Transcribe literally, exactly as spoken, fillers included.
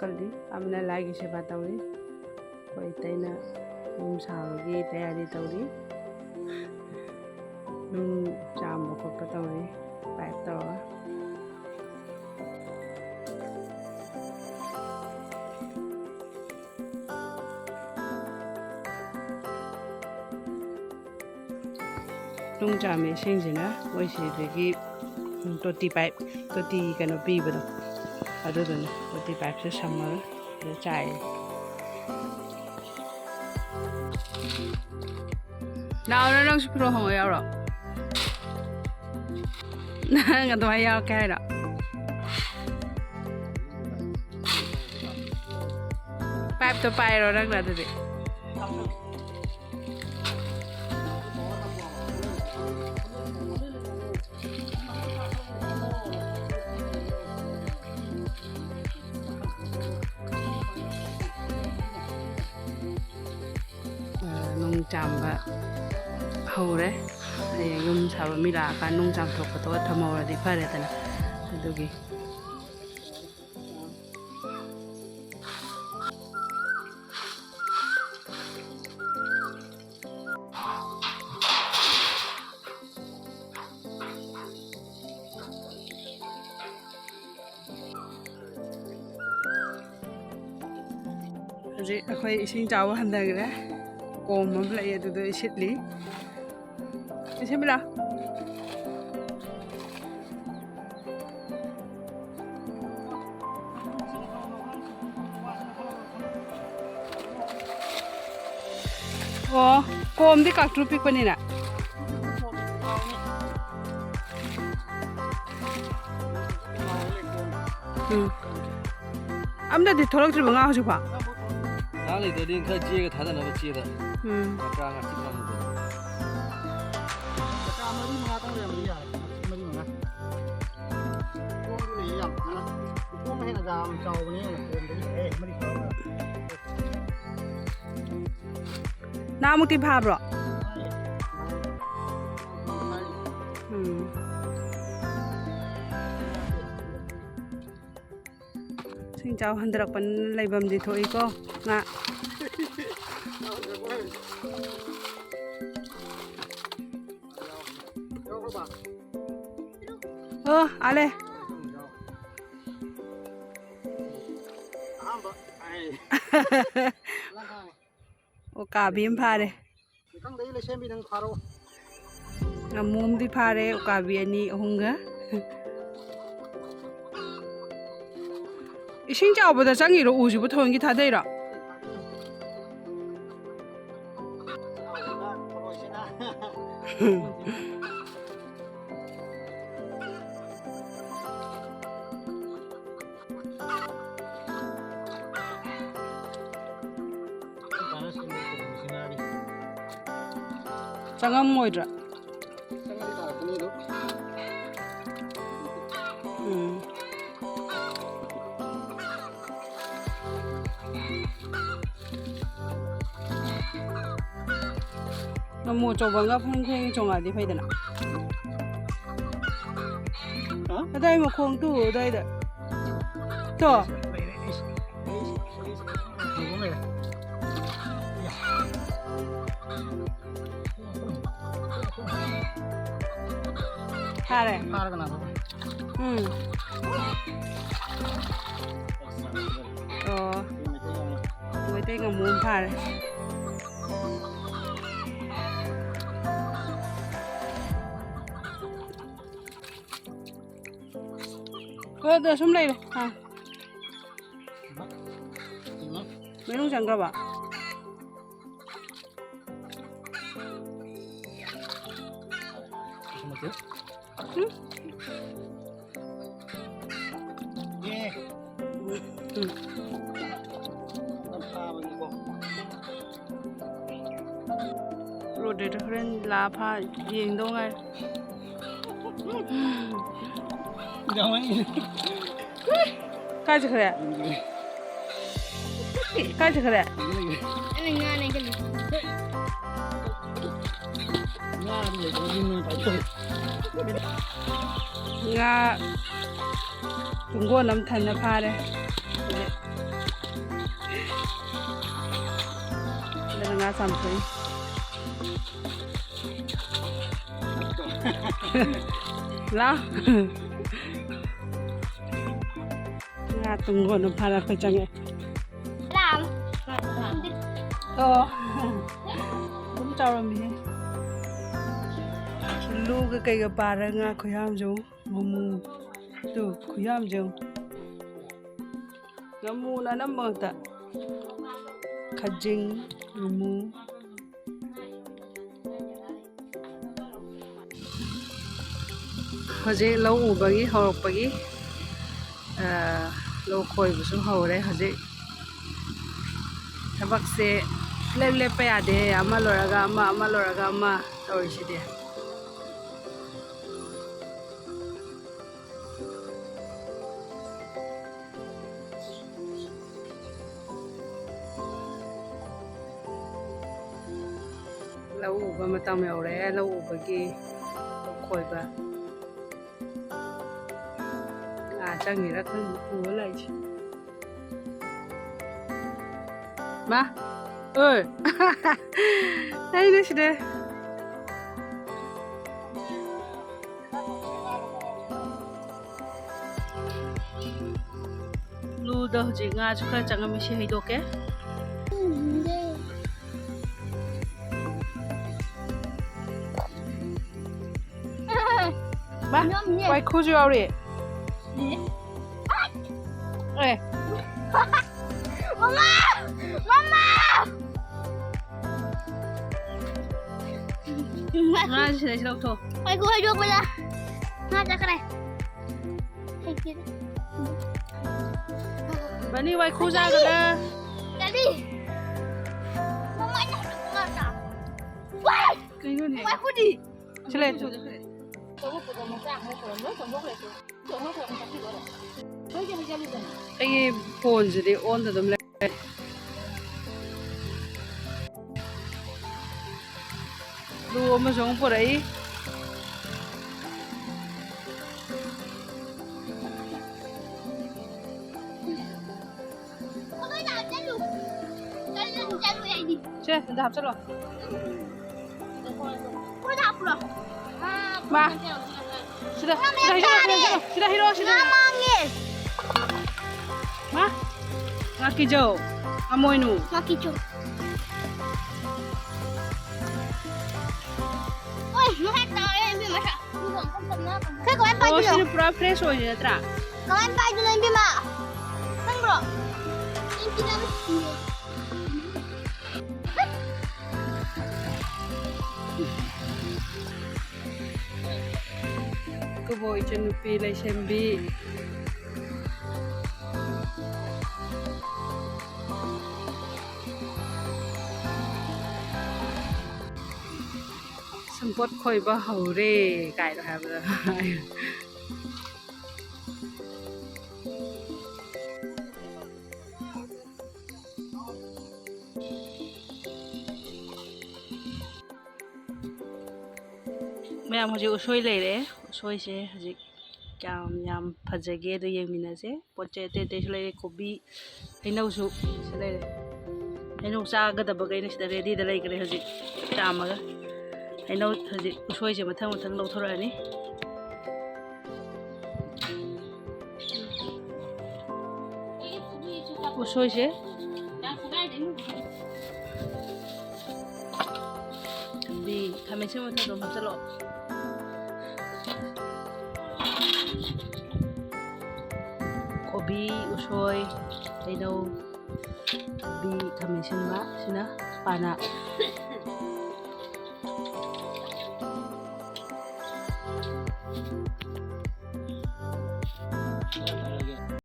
ꯀꯜꯂꯤ, ꯑꯃꯅ ꯂꯥꯏꯒꯤ ꯁꯦꯕꯥ ꯇꯧꯔꯤ꯫ ꯑꯩꯈꯣꯏ ꯑꯇꯩꯅ ꯌꯨꯝ ꯁꯥꯕꯒꯤ ꯇꯌꯥꯔꯤ ꯇꯧꯔꯤ꯫ ꯅꯨꯡ ꯆꯥꯝꯕ ꯈꯣꯠꯄ ꯇꯧꯔꯤ, ꯄꯥꯏꯞ ꯇꯧꯔꯒ꯫ ꯅꯨꯡ ꯆꯥꯝꯃꯤ ꯏꯁꯤꯡꯁꯤꯅ ꯃꯣꯏ ꯁꯤꯗꯒꯤ, ꯎꯝ, ꯇꯣꯇꯤ ꯄꯥꯏꯞ, ꯇꯣꯇꯤ ꯀꯩꯅꯣ ꯄꯤꯕꯗꯣ, ꯑꯗꯨꯗꯨꯅ ꯇꯣꯇꯤ ꯄꯥꯏꯞꯁꯦ ꯁꯝꯃꯒ ꯑꯗꯨ ꯆꯥꯏꯌꯦ꯫ ꯂꯥꯛꯑꯣꯔꯣ, ꯅꯪꯁꯨ ꯐꯤꯔꯣꯜ ꯍꯣꯡꯉꯣ ꯌꯥꯎꯔꯣ꯫ ꯅꯪ ꯑꯗꯨꯃꯥꯏꯅ ꯌꯥꯎꯔꯛꯀꯦ ꯍꯥꯏꯔꯣ? ꯄꯥꯏꯞꯇꯣ ꯄꯥꯏꯔꯣ ꯅꯪꯅ ꯑꯗꯨꯗꯤ꯫ ꯑ, ꯅꯨꯡ ꯆꯥꯝꯕ ꯍꯧꯔꯦ꯫ ꯍꯌꯦꯡ ꯌꯨꯝ ꯁꯥꯕ ꯃꯤ ꯂꯥꯛꯑꯀꯥꯟ ꯅꯨꯡ ꯆꯥꯝꯊꯣꯛꯄꯗꯣ ꯊꯝꯍꯧꯔꯗꯤ ꯐꯔꯦꯗꯅ꯫ ꯑꯗꯨꯒꯤ꯫ ꯍꯧꯖꯤꯛ ꯑꯩꯈꯣꯏ ꯏꯁꯤꯡ ꯆꯥꯎꯕ ꯍꯟꯊꯈ꯭ꯔꯦ꯫ ꯀꯣꯝ ꯑꯃ ꯂꯩ, ꯑꯗꯨꯗ ꯏꯁꯤꯠꯂꯤ꯫ ꯏꯁꯤꯠꯃꯤꯂꯥ꯫ ꯑꯣ, ꯀꯣꯝꯗꯤ ꯀꯥꯡꯇ꯭ꯔꯨ ꯄꯤꯛꯄꯅꯤꯅ꯫ ꯎꯝ꯫ ꯑꯝꯇꯗꯤ ꯊꯣꯛꯂꯛꯇ꯭ꯔꯤꯕ ꯉꯥ ꯍꯧꯖꯤꯛꯐꯥꯎ? ꯉꯥ ꯂꯩꯇ꯭ꯔꯗꯤ ꯈꯔ ꯆꯦꯒ ꯊꯥꯗꯅꯕ ꯆꯦꯗ꯫ ꯎꯝ꯫ ꯃꯆꯥ ꯉꯥꯆꯤꯛ ꯐꯥꯅꯕꯗꯣ꯫ ꯃꯆꯥ ꯃꯔꯤ ꯃꯉꯥꯗꯪ ꯂꯩꯔꯝꯕꯗꯤ ꯌꯥꯔꯦ꯫ ꯃꯔꯤ ꯃꯉꯥ꯫ ꯀꯣꯝꯗꯤ ꯂꯩꯌꯦ ꯌꯥꯝ ꯐꯖꯅ꯫ ꯀꯣꯝꯅ ꯍꯦꯟꯅ ꯌꯥꯝ ꯆꯥꯎꯕꯅꯦ ꯀꯣꯝꯗꯒꯤ꯫ ꯑꯦ, ꯃꯔꯤ ꯇꯧꯔꯒ꯫ ꯅꯍꯥꯟꯃꯨꯛꯇꯤ ꯐꯥꯕ꯭ꯔꯣ? ꯎꯝ꯫ ꯁꯤ ꯏꯁꯤꯡ ꯏꯆꯥꯎ ꯍꯟꯊꯔꯛꯄꯅꯤꯅ ꯂꯩꯐꯝꯗꯤ ꯊꯣꯛꯏꯀꯣ ꯉꯥ꯫ ꯑꯣ, ꯑꯥꯂꯦ꯫ ꯎꯀꯥꯕꯤ ꯑꯃ ꯐꯥꯔꯦ꯫ ꯉꯥꯃꯨ ꯑꯃꯗꯤ ꯐꯥꯔꯦ, ꯎꯀꯥꯕꯤ ꯑꯅꯤ ꯑꯍꯨꯝꯒ꯫ ꯏꯁꯤꯡ ꯆꯥꯎꯕꯗ ꯆꯪꯉꯤꯔꯣ ꯎꯁꯤꯕꯨ, ꯊꯑꯣꯏꯒꯤ ꯊꯥꯗꯩꯔꯣ? ꯆꯪꯉꯝꯃꯣꯏꯗ꯭ꯔꯥ? ꯎꯝ꯫ ꯉꯥꯃꯨ ꯑꯆꯧꯕ ꯑꯃꯒ ꯐ꯭ꯔꯤꯡ ꯐ꯭ꯔꯤꯡ ꯆꯣꯡꯉꯛꯑꯗꯤ ꯐꯩꯗꯅ꯫ ꯍꯥ? ꯑꯗꯥꯏ ꯃꯈꯣꯡ ꯇꯨ ꯑꯗꯥꯏꯗ꯫ ꯇꯣ꯫ ꯐꯥꯔꯦ꯫ ꯐꯥꯔꯒꯅ ꯎꯝ꯫ ꯑꯣ꯫ ꯃꯩꯇꯩ ꯉꯥꯃꯨ ꯑꯃ ꯐꯥꯔꯦ꯫ ꯍꯣꯏ, ꯑꯗꯣ ꯁꯨꯝ ꯂꯩꯔꯣ꯫ ꯑꯥ꯫ ꯃꯅꯨꯡ ꯆꯪꯈ꯭ꯔꯕ? ꯎꯝ? ꯎꯝ꯫ ꯂꯣꯗꯦꯗ ꯍꯣꯔꯦꯟ ꯂꯥꯛꯑ ꯐꯥ ꯌꯦꯡꯗꯧ ꯉꯥꯏꯔꯦ꯫ ꯀꯥꯏ ꯆꯠꯈ꯭ꯔꯦ? ꯀꯥꯏ ꯆꯠꯈ꯭ꯔꯦ? ꯑꯩꯅ ꯉꯥꯅꯦ ꯈꯜꯂꯤ꯫ ꯉꯥ ꯇꯨꯡꯒꯣꯟ ꯑꯃ ꯊꯟꯅ ꯐꯥꯔꯦ꯫ ꯑꯗꯨꯅ ꯉꯥ ꯆꯥꯝꯊꯣꯛꯏ꯫ ꯂꯥꯎ꯫ ꯉꯥ ꯇꯨꯡꯒꯣꯟ ꯑꯃ ꯐꯥꯔ ꯑꯩꯈꯣꯏ ꯆꯪꯉꯛꯑꯦ꯫ ꯑꯣ꯫ ꯑꯗꯨꯝ ꯆꯥꯎꯔꯝꯃꯤꯍꯦ꯫ ꯂꯨꯒ ꯀꯩꯒ ꯄꯥꯔ ꯉꯥ ꯈꯨꯌꯥꯝꯁꯨ꯫ ꯉꯥꯃꯨ꯫ ꯇꯨ, ꯈꯨꯌꯥꯝꯁꯦ ꯌꯦꯡꯉꯨ꯫ ꯉꯥꯃꯨꯅ ꯑꯅꯝꯕ ꯉꯥꯛꯇ꯫ ꯈꯖꯤꯡ, ꯉꯥꯃꯨ꯫ ꯍꯧꯖꯤꯛ ꯂꯧ ꯎꯕꯒꯤ ꯍꯧꯔꯛꯄꯒꯤ, ꯑ, ꯂꯧ ꯈꯣꯏꯕꯁꯨ ꯍꯧꯔꯦ ꯍꯧꯖꯤꯛ꯫ ꯊꯕꯛꯁꯦ ꯁꯨꯡꯂꯦꯞ ꯂꯦꯞꯄ ꯌꯥꯗꯦ꯫ ꯑꯃ ꯂꯣꯏꯔꯒ ꯑꯃ, ꯑꯃ ꯂꯣꯏꯔꯒ ꯑꯃ ꯇꯧꯔꯤꯁꯤꯗꯤ꯫ ꯂꯧ ꯎꯕ ꯃꯇꯝ ꯌꯧꯔꯛꯑꯦ꯫ ꯂꯧ ꯎꯕꯒꯤ ꯂꯧ ꯈꯣꯏꯕ꯫ ꯉꯥ ꯆꯪꯉꯤꯔꯥ ꯈꯪꯗꯦ ꯄꯨꯔ ꯂꯥꯛꯏꯁꯦ꯫ ꯃꯥ꯫ ꯑꯣꯏ꯫ ꯑꯩꯅ ꯁꯤꯗ꯫ ꯂꯨꯗ ꯍꯧꯖꯤꯛ ꯉꯥꯁꯨ ꯈꯔ ꯆꯪꯉꯝꯃꯤ, ꯁꯤ ꯍꯩꯗꯣꯛꯀꯦ꯫ ꯃꯥ, ꯌꯥꯝ ꯌꯦ꯫ ꯋꯥꯏꯈꯨꯁꯨ ꯌꯥꯎꯔꯤ꯫ ꯑꯦ꯫ ꯑꯦ꯫ ꯃꯃꯥ! ꯃꯃꯥ! ꯉꯥꯁꯤ ꯁꯤꯗꯩꯁꯤ ꯂꯧꯊꯣꯛ꯫ ꯋꯥꯏꯈꯨ ꯍꯩꯗꯣꯛꯄꯗ ꯉꯥ ꯆꯠꯈ꯭ꯔꯦ꯫ ꯕꯅꯤ, ꯋꯥꯏꯈꯨ ꯆꯥꯒꯗ꯭ꯔꯥ? ꯀꯔꯤ? ꯃꯃꯥꯏꯅ ꯍꯥꯏꯗꯣꯛꯄ ꯉꯥꯛꯇ꯫ ꯋꯥꯏ! ꯀꯩꯅꯣꯅꯦ? ꯋꯥꯏꯈꯨꯗꯤ? ꯁꯤ ꯂꯩ꯫ ꯑꯩꯒꯤ ꯐꯣꯟꯁꯤꯗꯤ ꯑꯣꯟꯗ ꯑꯗꯨꯝ ꯂꯩ꯫ ꯑꯂꯨ ꯑꯃꯁꯨ ꯑꯃꯨꯛ ꯄꯨꯔꯛꯏ꯫ ꯁꯦ, ꯑꯗ ꯍꯥꯞꯆꯜꯂꯣ꯫ ꯃꯥ, ꯁꯤꯗ, ꯁꯤꯗ ꯍꯩꯗꯣꯛꯑꯣ, ꯁꯤꯗ ꯍꯩꯗꯣꯛꯑꯣ, ꯁꯤꯗ ꯍꯩꯗꯣꯛꯑꯣ, ꯁꯤꯗ ꯍꯩꯗꯣꯛꯑꯣ꯫ ꯃꯥ, ꯉꯥꯀꯤꯖꯧ, ꯑꯃꯣꯏꯅꯨ꯫ ꯉꯥꯀꯤꯖꯧ꯫ ꯑꯣꯏ, ꯃꯈꯥ ꯇꯥꯔꯦ, ꯏꯕꯦꯝꯃ, ꯁꯥ꯫ ꯈꯔ ꯀꯃꯥꯏꯅ ꯑꯣ, ꯄꯥꯏꯗꯣꯏꯅꯣ? ꯁꯤꯅ ꯄꯨꯔꯥ fresh ꯑꯣꯏꯔꯤ ꯅꯠꯇ꯭ꯔꯥ? ꯀꯃꯥꯏꯅ ꯄꯥꯏꯗꯣꯏꯅꯣ, ꯏꯕꯦꯝꯃ? ꯈꯪꯕ꯭ꯔꯣ? ꯏꯕꯦꯝꯃ꯫ ꯀꯕꯣꯛ ꯏꯆꯟꯅꯨꯄꯤ ꯂꯩꯁꯦꯝꯕꯤ꯫ ꯁꯝꯄꯣꯠ ꯈꯣꯏꯕ ꯍꯧꯔꯦ ꯀꯥꯏꯅ ꯍꯥꯏꯕꯗꯣ꯫ ꯃꯌꯥꯝ ꯍꯧꯖꯤꯛ ꯎꯁꯣꯏ ꯂꯩꯔꯦ꯫ ꯎꯁꯣꯏꯁꯦ ꯍꯧꯖꯤꯛ ꯀꯌꯥꯝ ꯌꯥꯝ ꯐꯖꯒꯦ ꯑꯗꯨ ꯌꯦꯡꯃꯤꯟꯅꯁꯦ꯫ ꯄꯣꯠ ꯆꯩ ꯑꯇꯩ ꯑꯇꯩꯁꯨ ꯂꯩꯔꯦ, ꯀꯣꯕꯤ, ꯍꯩꯅꯧꯁꯨ ꯁꯤ ꯂꯩꯔꯦ꯫ ꯍꯩꯅꯧ ꯆꯥꯒꯗꯕꯈꯩꯅ ꯁꯤꯗ readyꯗ ꯂꯩꯈ꯭ꯔꯦ ꯍꯧꯖꯤꯛ ꯆꯥꯝꯃꯒ꯫ ꯍꯩꯅꯧ ꯍꯧꯖꯤꯛ ꯎꯁꯣꯏꯁꯦ ꯃꯊꯪ ꯃꯊꯪ ꯂꯧꯊꯣꯔꯛꯑꯅꯤ꯫ ꯎꯁꯣꯏꯁꯦ꯫ ꯊꯕꯤ, ꯈꯥꯃꯦꯟ ꯑꯁꯤꯟꯕ ꯃꯊꯛꯇ ꯑꯗꯨꯝ ꯍꯥꯞꯆꯜꯂꯣ꯫ ꯀꯣꯕꯤ, ꯎꯁꯣꯏ, ꯍꯩꯅꯧ, ꯊꯕꯤ, ꯈꯥꯃꯦꯟ ꯑꯁꯤꯟꯕ, ꯁꯤꯅ ꯄꯥꯅ꯫